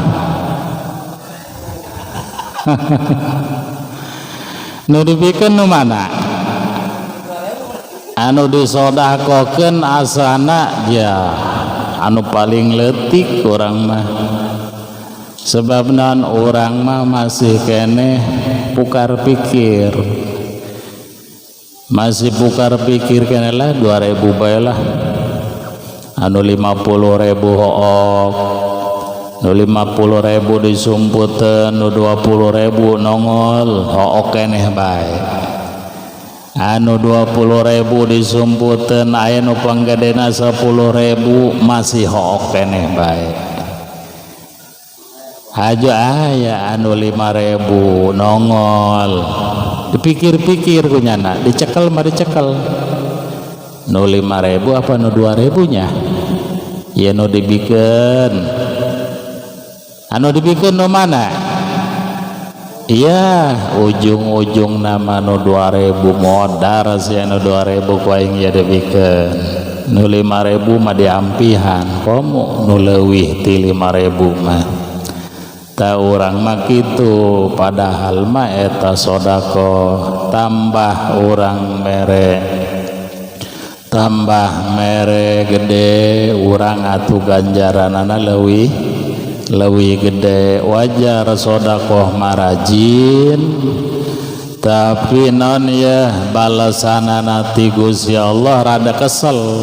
Nu dibikeun nu mana? Anu disodakokeun asana ya anu paling leutik urang mah. Sebab naon, urang mah masih keneh pukar pikir, masih pukar pikir keneh lah 2.000 bae lah, anu 50.000 hook, nu 50.000 disumputeun, nu 20.000 nongol hook keneh bae, anu 20.000 disumputeun aya nu panggedena 10.000 masih hook keneh bae. Haja aya anu 5.000 nongol, dipikir-pikir kunyana, dicekel mah dicekel, nu 5.000 apa nu 2.000 nya ya nu dibikeun, anu dibikeun nu mana? Iya, ujung-ujung nama nu 2.000 modar sih anu 2.000 ku aing ya dibikeun, nu 5.000 mah diampihan, komo nu leuwih ti 5.000 mah. Ta urang mah kitu, padahal mah eta sedekah tambah urang mere, tambah mere gede urang atuh ganjaranana leuwih leuwih gede. Wajar sedekah marajin, tapi non ya balasanana ti Gusti Allah rada kesel,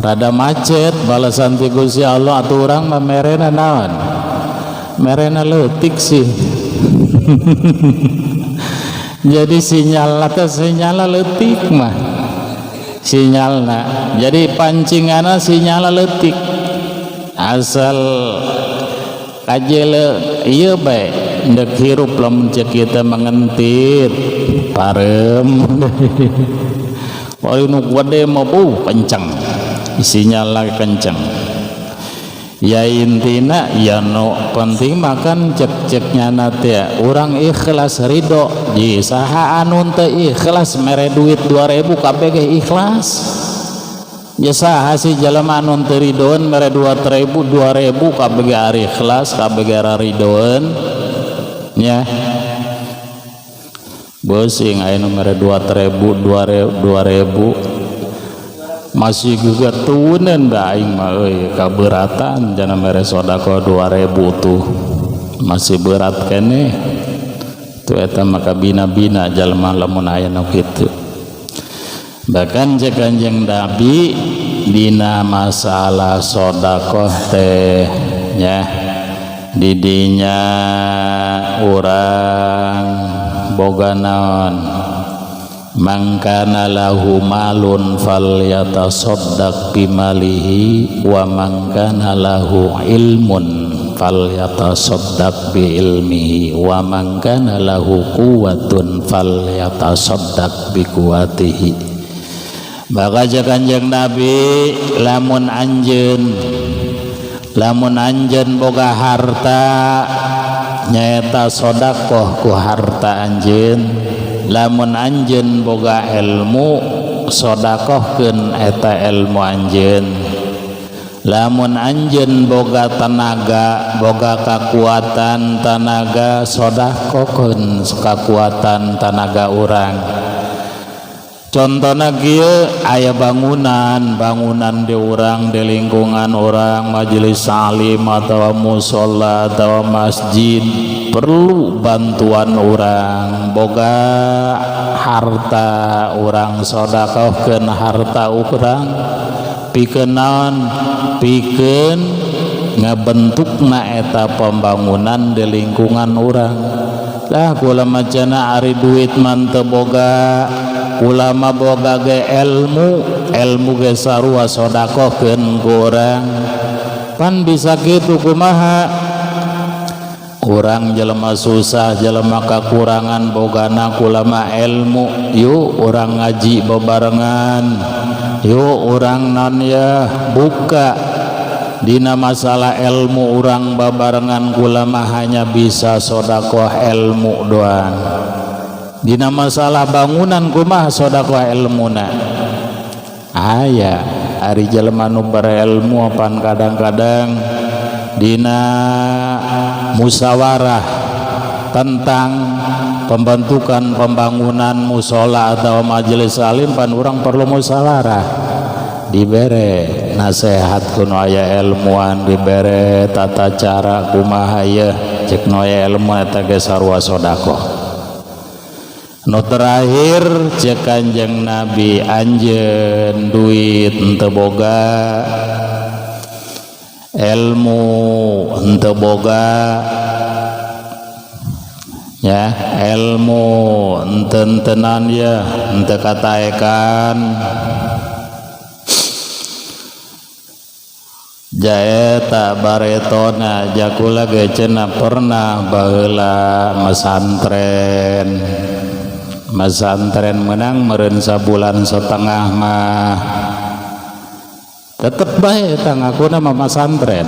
rada macet balasan ti Gusti Allah. Atuh urang mah merena naon, merena leutik sih. Jadi sinyal teh sinyal leutik mah sinyalna, jadi pancingana sinyal leutik, asal kajele ieu bae ndek hirup lamun ceuk kita mengentit parem. Paling nu gede mah bu kenceng, sinyal lagi kenceng. Ya intina ya nu penting makan cek-ceknya nate ya urang ikhlas ridho. Ji saha anu teu ikhlas mere duit 2.000 kabeh ge ikhlas. Ya saha sih jelema anu teu ridoeun mere 2.000, 2.000 kabeh ge ari ikhlas, kabeh ge ridoeun nya. Beuseung aya nu mere 2.000, 2.000 Masih gegetunan da aing mah euy, kaberatan jana mere sedekah 2000 tuh masih berat keneh tuh. Eta maka bina-bina jalma lamun aya nu kitu. Bahkan cek Kanjeng Nabi dina masalah sedekah teh nya, didinya urang boga naon, man kana lahu malun falyatasaddaq bimalihi wa man kana lahu ilmun falyatasaddaq bi ilmihi wa man kana lahu quwwatun falyatasaddaq bi quwwatihi. Maka cek Kanjeng Nabi, lamun anjeun boga harta, nyaeta sodakoh ku harta anjeun. Lamun anjeun boga ilmu, sodakohkeun eta ilmu anjeun. Lamun anjeun boga tenaga, boga kekuatan tenaga, sodakohkeun kekuatan tenaga urang. Contohna kieu, aya bangunan bangunan di urang, di lingkungan urang, majelis salim atau musola atau masjid, perlu bantuan urang. Boga harta, urang sodakohkeun harta urang pikeun naon? Pikeun ngabentukna eta pembangunan di lingkungan urang lah. Kula macana ari duit mah teu boga, kula mah boga ge ilmu, ilmu ge sarua sodakohkeun ku urang. Pan bisa kitu. Kumaha urang jelema susah, jelema kakurangan, bogana kula mah ilmu, yuk urang ngaji bebarengan, yuk urang non ya buka dina masalah ilmu urang babarengan. Kula mah hanya bisa sodakoh ilmu doang. Dina masalah bangunan kumaha sodakoh ilmuna? Aya ari jelema nu berilmu apan kadang-kadang dina musyawarah tentang pembentukan pembangunan musola atau majelis alim, pan urang perlu musyawarah, dibere nasihat ku nu aya ilmuan, dibere tata cara kumaha ye, cek nu aya ilmu, eta ge sarua sedekah. Nu terakhir cek Kanjeng Nabi, anjeun duit henteu boga, ilmu henteu boga ya, ilmu enten-entenan ya, henteu kataekan jaeta baretona. Jakula ge cenah pernah baheula mesantren, mesantren menang meureun sabulan setengah mah tetep bae eta ngakuna mah masantren,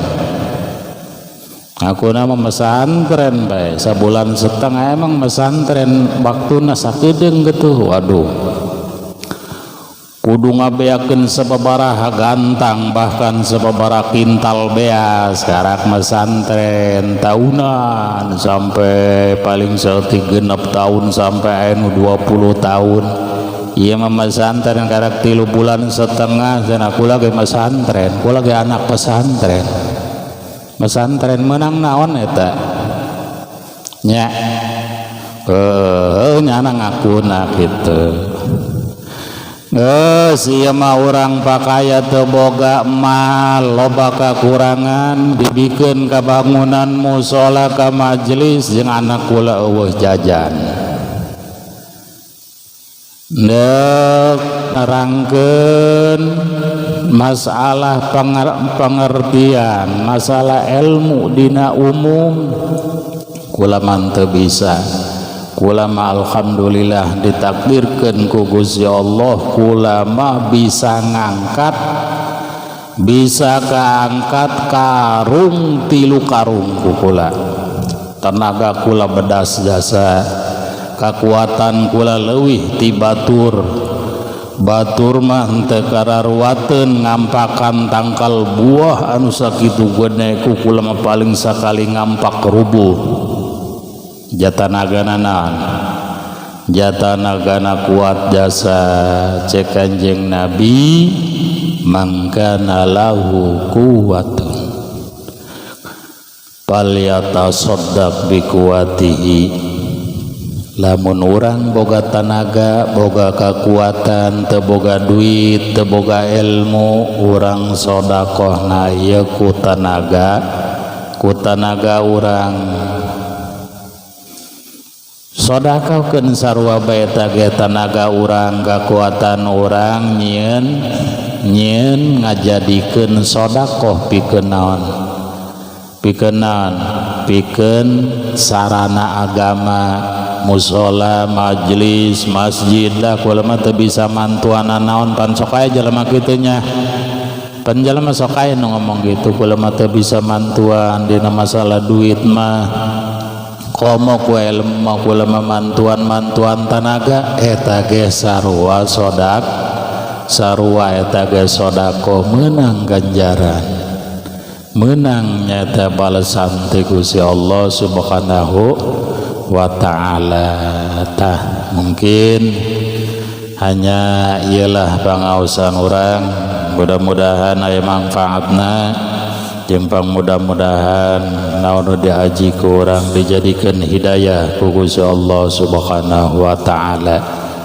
ngakuna mah mesantren bae sabulan setengah. Emang mesantren waktuna sakedeung gitu, waduh, kudu ngabeakeun sababaraha gantang, bahkan sababaraha kintal beas. Sekarang mesantren tahunan sampai paling saeutik 6 tahun sampai anu 20 tahun. Iya mah mesantren karak 3 bulan setengah dan aku lagi mesantren, aku lagi anak pesantren. Mesantren menang naon eta nya? Eh, nyana ngakuna gitu. Geus ieu mah urang pakaya teu boga mal, loba kakurangan, dibikeun ka bangunan musola, ka majelis, jeung anak kula eueuh jajan. Ndek nerangkeun masalah pengertian masalah ilmu dina umum, kula mah teu bisa. Kula mah alhamdulillah ditakdirkeun ku Gusti Allah, kula mah bisa ngangkat, bisa keangkat karung, tilu karung ku kula. Tenaga kula bedas jasa, kekuatan kula leuwih ti batur. Batur mah henteu kararuateun ngampakan tangkal buah anu sakitu gede, ku kula mah paling sakali ngampak rubuh. Jatanagana naon? Jatanagana kuat jasa cek Kanjeng Nabi mangkana lahu quwwatun falyatasaddaq biquwwatihi. Lamun urang boga tanaga, boga kekuatan, teu boga duit, teu boga ilmu, urang sodakohna ieu ku tanaga, ku tanaga urang sodakahkeun sarua bae eta ge tanaga urang, kekuatan urang nyieun nyieun ngajadikeun sodakoh pikeun naon, pikeun naon, pikeun sarana agama, musola, majlis, masjid lah. Kula mah teu bisa mantuan naon, pan sok aya jelema kitu nya, pan jelema sok aya nu ngomong gitu, kula mah teu bisa mantuan dina masalah duit mah, komo ku ilmu mah kula mah mantuan-mantuan tanaga. Eta ge sarua sodak, sarua eta ge sodako, meunang ganjaran, meunang nyata balasan ti Gusti Allah Subhanahu wa ta'ala. Tah, mungkin hanya ialah pangaosan urang, mudah-mudahan aya manfaatna jeung mudah-mudahan naon nu diaji ku urang dijadikeun hidayah ku Gusti Allah Subhanahu wa ta'ala.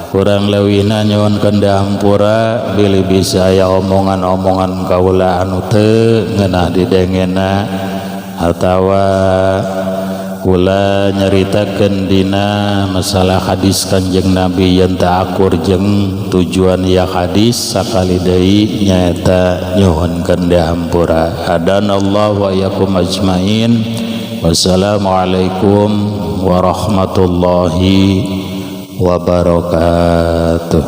Kurang leuwihna nyuhunkeun dihampura bilih bisa aya omongan-omongan kaula anu teu ngeunah didengena atawa kula nyaritakeun dina masalah hadis Kanjeng Nabi yang teu akur jeung tujuan ya hadis. Sakali deui nyaeta nyuhunkeun dihampura. Hadanallahu wa iyyakum ajmain. Wassalamualaikum warahmatullahi wabarakatuh.